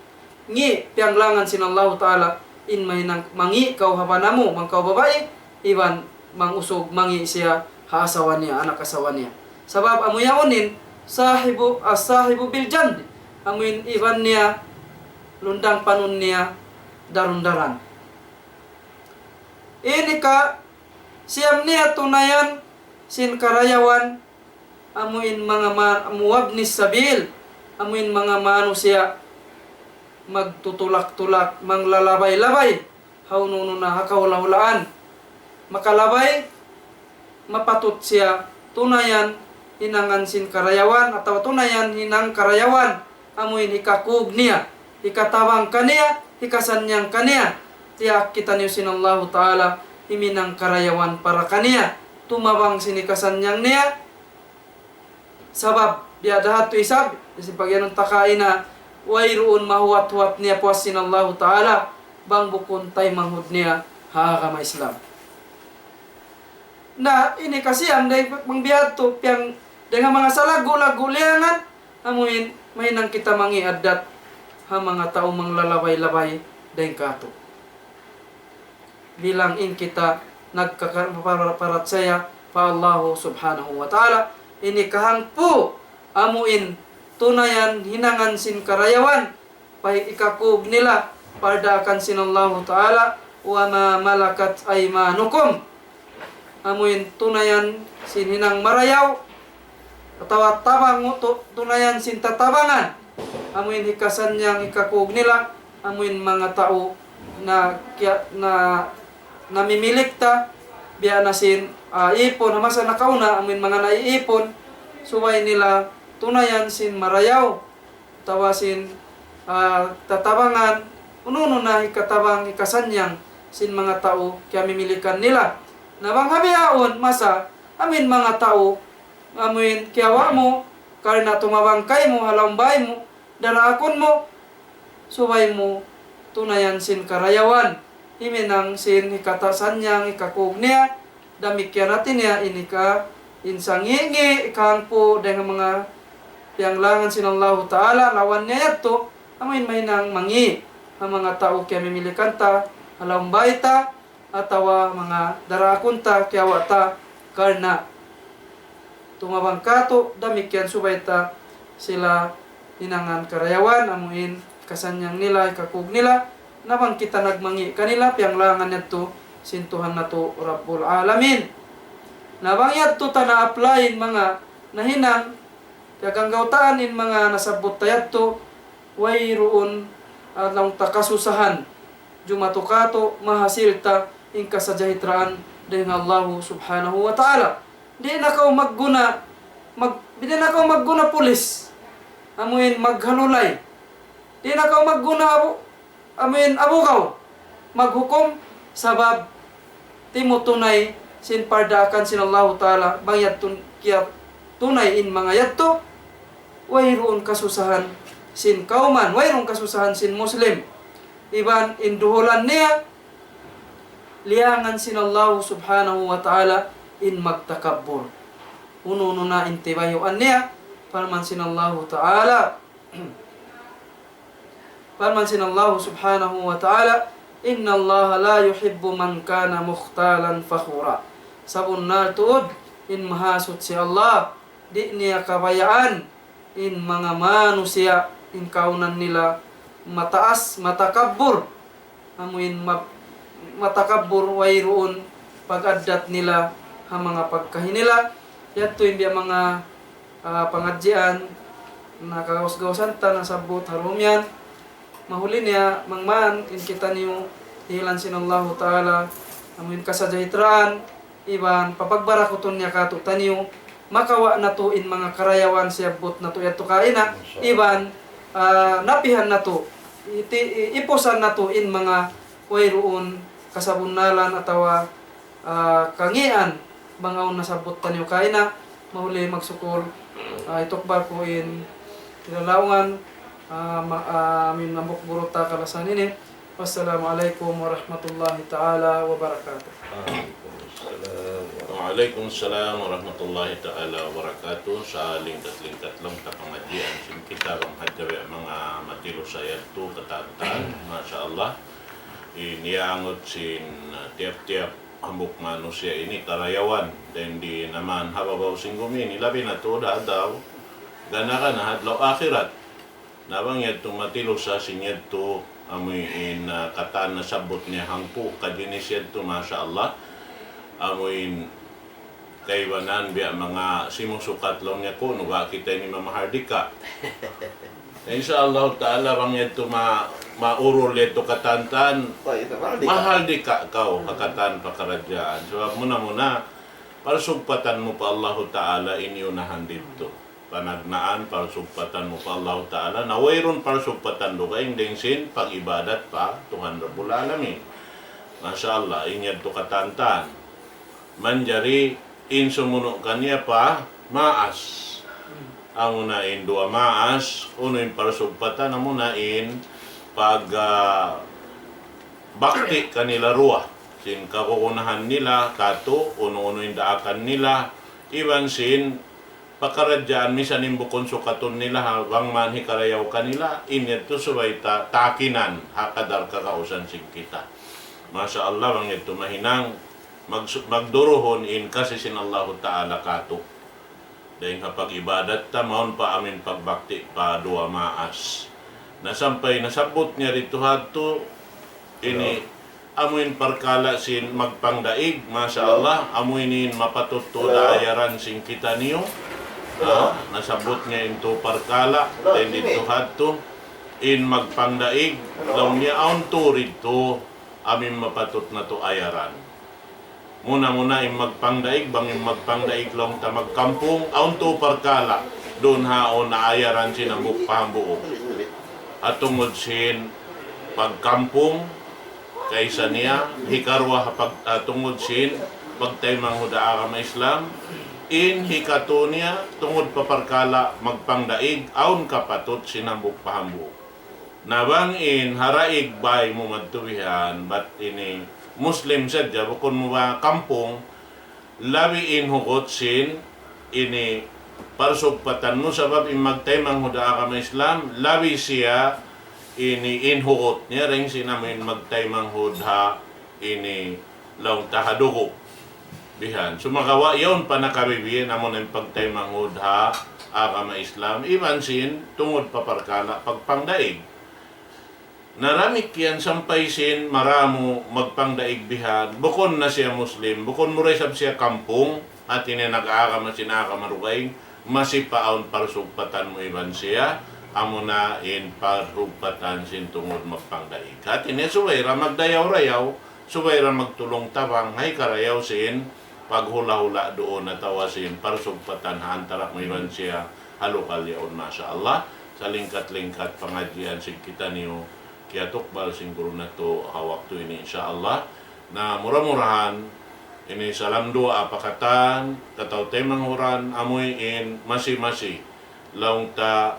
Ngi' piyanglangan sin Allahu Ta'ala, in mahinang mangi' kaw ha bana mu, bang kaw babai, iban bang usug mangi' siya ha asawa niya, anak asawa niya. Sabab amu yaun in sahibu, as-sahibu bil janbi, amu in iban niya, lundang panun niya, darun-daran. Ini ka siyam niya tunayan sin karayawan, amu in manga ma-, amu wabnis sabil, amu in manga manusiya' magtutulak-tulak, manglalabay-labay, ha unu-unu na ha kahula'-hulaan. Makalabay, mapatut siya tunayan hinangan sin karayawan, atawa tunayan hinang karayawan, amu in hikakug niya, hikatabang kaniya, hikasannyang kaniya. Tiyaak kitaniyu sin Allahu Ta'ala, himinang karayawan para kaniya, tumabang sin hikasannyang niya. Sabab, biya' da hadtu isab, sin pagiyanun ta kaina, wayruun mahuwat-huwat niya puas sin Allahu Ta'ala, bang bukun taymanghud niya ha agama Islam. Na, ini kasiyam, dayn bang biya' hadtu, piyang, dayn ha manga salaggu'-laggu' liyangan, amuin mahinang kita mangi' addat ha manga tau manglalabay-labay dayn kātu'. Bilang in kita nagkaka-, para-, parachaya pa Allahu Subhanahu wa Ta'ala, ini kahangpu' amuin tunayan hinangan sin karayawan, pa hikakug nila, pardaakan sin Allahu Ta'ala, وما ملكت أيمانكم. Amuin tunayan sin hinang marayaw, atawa tabang tu-, tunayan sin tatabangan. Amuin hikasannyang hikakug nila, amuin manga tau na kiya-, na, namimilik ta, biya' na sin, ah, ipun, ha masa nakauna, amuin manga naiipun, subay nila tunayan sin marayaw. Atawa sin, ah, tatabangan, unu-unu na hikatabang, hikasannyang sin manga tau kiyamimilikan nila. Na bang ha bihaun masa, amuin manga tau, amuin kiyawa' mu, karna' tumabang kaymu, ha lawm bay mu, daraakun mu, subay mu tunayan sin karayawan, himinang sin hikatasannyang, hikakug niya, damikkiyan hati niya ini ka in sangi'-ngi' kahangpu' dayn ha manga piyanglangan sin Allahu Ta'ala, lawan niya yadtu, amuin mahinang mangi' ha manga tau kiyamimilikan ta, ha lawm bāy ta, atawa manga daraakun ta, kiyawa' ta, karna' tumabang kātu', damikkiyan subay ta sila hinangan karayawan, amuin kasannyangan nila, hikakug nila, na bang kita nagmangi' kanila, piyanglangan yadtu sin Tuhan natu' Rabbul Alamin. Na bang yadtu ta na-apply in manga nahinang, piyaganggautaan in manga nasabbut ta yadtu, wayruun, ah, laung ta kasusahan. Jumatu kātu', mahasil ta in kasajahitraan dayn ha Allahu Subhanahu wa Ta'ala. Di' na kaw magguna, mag-, di' na kaw magguna pulis. Amuin maghalulay. Di' na kaw magguna abu-, amuin abugaw. Maghukum, sabab timutunay sin pardaakan sin Allahu Ta'ala, bang yadtu kiyatunay in manga yadtu, wayruun kasusahan sin kawman, wayruun kasusahan sin Muslim. Iban in duhulan niya, liyangan sin Allahu Subhanahu wa Ta'ala in magtakabbur. Unu-unu na in tibayuan niya, parman sin Allahu Ta'ala. Parman sin Allahu Subhanahu wa Ta'ala, إن الله لا يحب من كان مختالا فخورا. Sabunnal tuud, in Mahasuchi Allah, di' niya kabayaan in manga manusiya' in kaunan nila mataas, matakabbur, amuin ma-, matakabbur, wayruun pag-addat nila ha manga pagkahi nila. Yadtu in biya' manga, ah, pangadjian na kagaus-gausan ta nasabbut ha duun yan. Mahuli niya, mangman in kitaniyu dihilan sin Allahu Ta'ala, amuin kasajahitraan, iban papagbarakutun niya kātu'taniyu, makawa' natu' in manga karayawan siyabbut natu' yadtu kaina, iban, ah, napihan natu', iti-, i-, ipusan natu' in manga wayruun kasabunnalan atawa, ah, kangian bang awn nasabbut taniyu kaina, mahuli magsukul, ah, itukbal ku in kinalaungan, ah, ma-, ah, amuin hambuuk guru ta kalasahan ini. Wassalamu alaykum warahmatullahi ta'ala wabarakatuh. Wa alaykum assalam warahmatullahi ta'ala wabarakatuh. Sa lingkat-lingkat laung ta pangadjian sin kita bang hadja biya' manga matilusa yadtu katantan. Masha Allah. In iyaangut sin, ah, tiyap-tiyap hambuuk manusiya' ini karayawan. Dayn di naman ha babaw sin gumi ini, labi na tuud ha adlaw gana-gana, ha adlaw akhirat. Na bang yadtu matilusa sin yadtu, amuin, ah, katan nasabbut niya hangpu' kajinis yadtu, masha Allah. Amuin kaibanan biya' manga simusukat laung niya kunu', ba kita ini mamahardika. Insha Allah Ta'ala bang yadtu ma-, maurul yadtu katantan, mahardika kaw ha katan pakaradjaan. Sabab muna-muna, parsugpatan mu pa Allahu Ta'ala in iyunahan didtu. Panagnaan, parsugpatan mu pa Allahu Ta'ala, na wayruun parsugpatan dugaing dayn sin pag-ibadat pa Tuhan Rabbul Alamin. Masha Allah, in yadtu katantan. Manjari in sumunu' kaniya pa maas. Amuna in duwa maas, unu in parsugpatan, amuna in pag, ah, bakti kanila duwa. Sin kagunahan nila, katu', unu-unu in daakan nila, iban sin pakaradjaan misan in bukun sukatun nila ha, bang man hikarayaw kanila, in yadtu subay ta takinan, ha kadar kagausan sin kita. Masha Allah, bang yadtu mahinang, magsu-, magduruhun in kasi sin Allahu Ta'ala katu'. Dayn ha pag-ibadat ta, mawn pa amuin pagbakti pa duwa maas. Na sampay nasabbut niya didtu hadtu, ini, amuin parkala' sin magpangdaig, masha Allah, amuin in mapatut tuud ayaran sin kitaniyu. Ah, nasabbut niya in tu parkala', dayn didtu hadtu, in magpangdaig, laung niya awn tuud didtu, amuin mapatut natu' ayaran. Muna-muna in magpangdaig, bang in magpangdaig laung ta magkampung, awn tu parkala', duun ha awn naayaran sin hambuuk pa hambuuk. Ha tungud sin pagkampung, kaysa niya, hikaruwa ha pag-, ha tungud sin pagtaymanghud ha agama Islam, in hikatu niya, tungud pa parkala' magpangdaig, awn kapatut sin hambuuk pa hambuuk. Na bang in ha daig bāy mu madtu bihan, bat ini Muslim sadja, bukun mu ba kampung, labi in hugut sin ini parsugpatan mu, sabab in magtaymanghud ha agama Islam, labi siya ini in hugut niya dayn sin amu in magtaymanghud ha ini laung ta ha dugu'. Bihan. Sumagawa' yaun pa nakabibiyin amu na in pagtaymanghud ha agama Islam, iban sin tungud pa parkala' pagpangdaig. Na damikkiyan sampay sin maramu magpangdaig bihan, bukun na siya Muslim, bukun mu da isab siya kampung, hati niya nag-agama sin agama dugaing, masi pa awn parsugpatan mu iban siya, amu na in parsugpatan sin tungud magpangdaig. Hati niya subay da magdayaw-rayaw, subay da magtulung-tabang, hay karayaw sin paghula'-hula' duun atawa sin parsugpatan ha antara' mu iban siya ha lukal yaun, masha Allah. Salingkat-lingkat pangadjian sin kitaniyu, kiyatukbal sin guru natu' ha waktu ini, insha Allah. Na mura-murahan, ini salam duwaa pa katan, kataw-taymanghuran, amuin masi-masi laung ta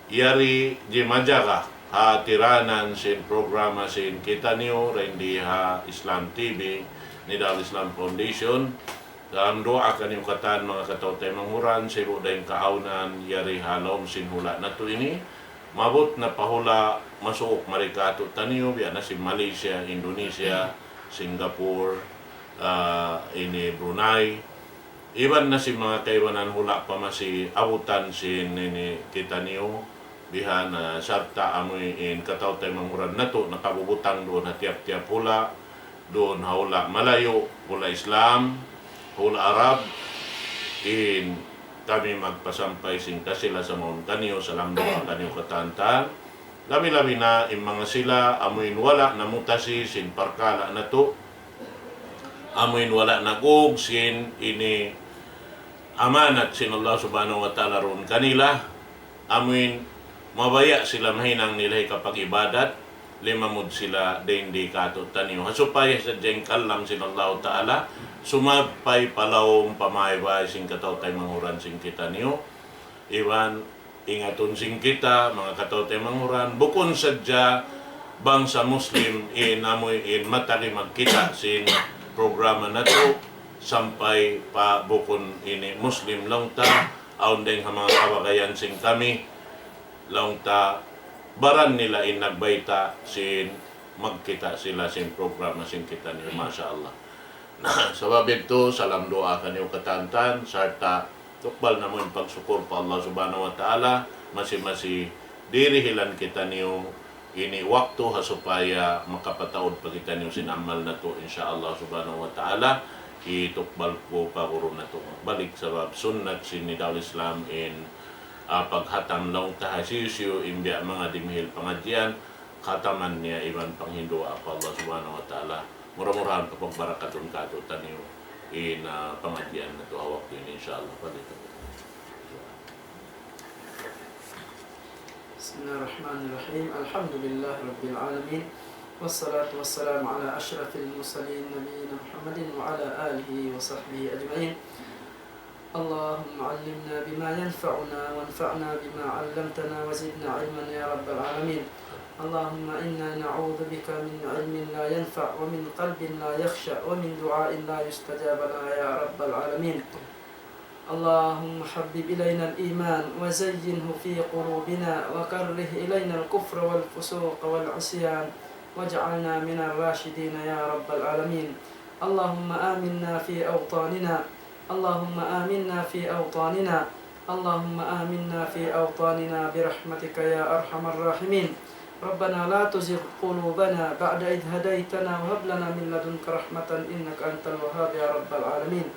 yari jimajaga ha tiranan sin programa sin kitaniyu dayn di ha Islam T V, Nidal Islam Foundation. Salam duwaa kaniyu katan manga kataw-taymanghuran, sibu' da in kaawnan yari ha lawm sin hula' natu' ini. Maabut na pa hula' masuuk mari kātu'niyu, biya' na sin Malaysia, Indonesia, Singapore, ah, ini Brunei, iban na sin manga kaibanan hula' pa masi abutan sin ini kitaniyu, bihan, ah, sarta' amuin kataw-taymanghuran natu' nakabubutang duun ha tiyap-tiyap hula', duun ha hula' Malayu, hula' Islam, hula' Arab, in kami magpasampay sin kasilasamuhan kaniyu, salam duwaa kaniyu katan-katan. Labi-labi na in manga sila, amuin wala' namutasi sin parkala' natu', amuin wala' nag-ug sin ini amanat sin Allah Subhanahu wa Ta'ala duun kanila, amuin mabaya' sila mahinang nila hikapag-ibadat, limamud sila dayn di kātu'niyu. Ha supaya sadja in kalam sin Allah Ta'ala, sumampay pa lawm pa bāy-bāy sin kataw-taymanghuran sin kitaniyu, iban ingatun sin kita, manga kataw-taymanghuran, bukun sadja bangsa Muslim in amuin matali magkita' sin programa natu', sampay pa bukun ini Muslim laung ta, awn dayng ha manga kabagayan sin kami, laung ta, baran nila in nagbayta' sin magkita' sila sin programa sin kitaniyu, masha Allah. Na, sabab yadtu, salam duwaa kaniyu katan-katan, sarta' tukbal namu' in pagsukur pa Allah Subhanahu wa Ta'ala, masi-masi dirihilan kitaniyu ini waktu ha supaya makapataud pa kitaniyu sin amal natu', insha Allah Subhanahu wa Ta'ala, itukbal ku pa guru natu' magbalik, sabab sunnat sin Nidal Islam in, ah, paghatam laung ta ha hisiyu-siyu in biya' manga dimihil pangadjian, khataman niya iban panghindu' pa Allah Subhanahu wa Ta'ala. Mura-murahan kapagbarakatun kātu'niyu in, ah, pangadjian natu' ha waktu ini, insha Allah. Pagkita'. بسم الله الرحمن الرحيم. الحمد لله رب العالمين. والصلاة والسلام على أشرف المرسلين نبينا محمد وعلى آله وصحبه أجمعين. اللهم علمنا بما ينفعنا وانفعنا بما علمتنا وزدنا علما يا رب العالمين. اللهم إنا نعوذ بك من علم لا ينفع ومن قلب لا يخشع ومن دعاء لا يستجاب لها يا رب العالمين. اللهم حبب إلينا الإيمان وزينه في قلوبنا وكره إلينا الكفر والفسوق والعصيان واجعلنا من الراشدين يا رب العالمين. اللهم آمنا في أوطاننا. اللهم آمنا في أوطاننا. اللهم آمنا في أوطاننا برحمتك يا أرحم الراحمين. ربنا لا تزغ قلوبنا بعد إذ هديتنا وهب لنا من لدنك رحمة إنك أنت الوهاب يا رب العالمين.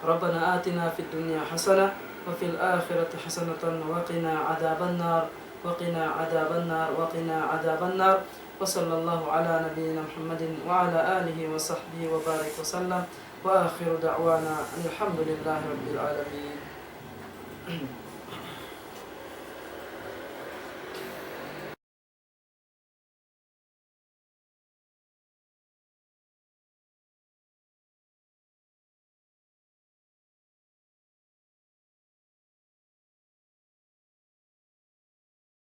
ربنا آتنا في الدنيا حسنة وفي الآخرة حسنة وقنا عذاب النار، وقنا عذاب النار، وقنا عذاب النار. وصلى الله على نبينا محمد وعلى آله وصحبه وبارك وسلم. وآخر دعوانا أن الحمد لله رب العالمين.